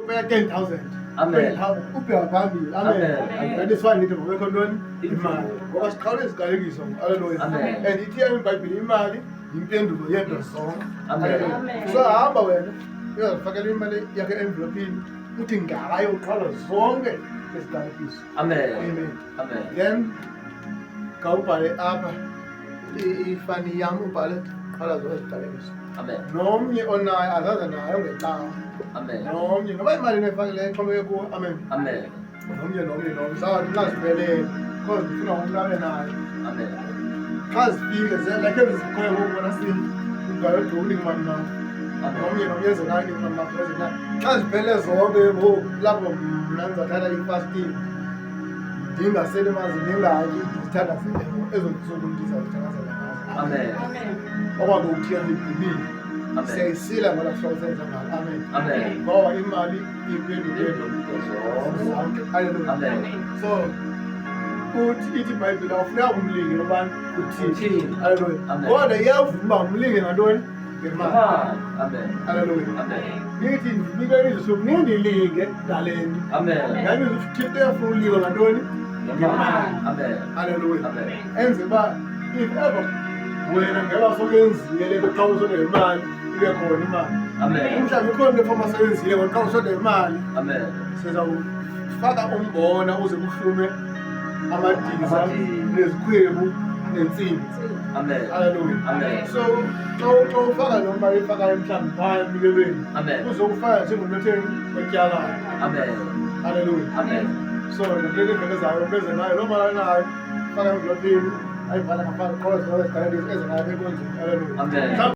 Upeya 10,000. Amen. 20,000 ubheka phambili. Amen. Amen. That is why ndithi ngobekho ntoni? Imali. Ngoba siqhawule iziqalekiso. Hallelujah. Amen. And ithi iBhayibhile imali yimpendulo yeento zonke. Amen. Hallelujah. Amen. So hamba wena uyazifakela imali yakhe envelopini uthi ngayo uqhawula zonke iziqalekiso. Amen. Amen. Amen. Then khawubhale apha ifani yam ubhale qhawula zonke iziqalekiso. Amen. Nomnye onayo azaze nayo ngecawa. Amen. Nomnye noba imali nefakileyo ixhomeke kuwo. Amen. Amen. Nomnye nomnye nomnye zawuthi xa ziphelele because ndifuna umntu abe nayo. Amen. Xa zifike like ezi zikhoyo ngoku bona sibhale udukunika imali nam. Amen. Nomnye nomnye eze nayo inika imali nam eze nayo. Xa ziphele zonke ngoku lapho mna ndizathatha i-fasting ndingaseli manzi ndingatyi ndizithandazele ezo ntsuku ndizawuzithandazela ngazo. Amen. Okwangoku ndigqibile. Amen. Siyayisila ngola hlobo senza ngalo. Amen. Amen. Ngoba imali impendulo yento zonke. Hallelujah. Amen. So uthi ithi iBhayibhile awufuneka umlinge ubani uthini. Uthini. Hallelujah. Amen. Kodwa iyavuma uba umlinge ngantoni? Ngemali. Amen. Hallelujah. Amen. Ithi ndinike ilizwi nindilinge ngale nto. Amen. Yaani uThixo uyafuna ulinga ngantoni? Ngemali. Amen. Hallelujah. Amen. Enze uba if ever wena ngeba sokuyenzile le nto xa usonde imali ibe khona imali. Amen. Umhlawumbi ikhona into efoma seyenzile kodwa xa usonde imali Amen. sizawufaka umbona uze kuhlume amadiza Amadiza. nezikhwebu nentsimbi. Amen. Hallelujah. Amen. So xa ufaka loo mali ifakayo mhlawumbi phaya emnikelweni Amen. uzokufaka njengomntu otheni otyalayo. Amen. Hallelujah. Amen. So nakule ivento ezayo umntu eze nayo loo mali anayo faka envelopini ayibhala ngaphandle qho zonke ziqalelisi eze nayo enkonzweni. Hallelujah. Amen.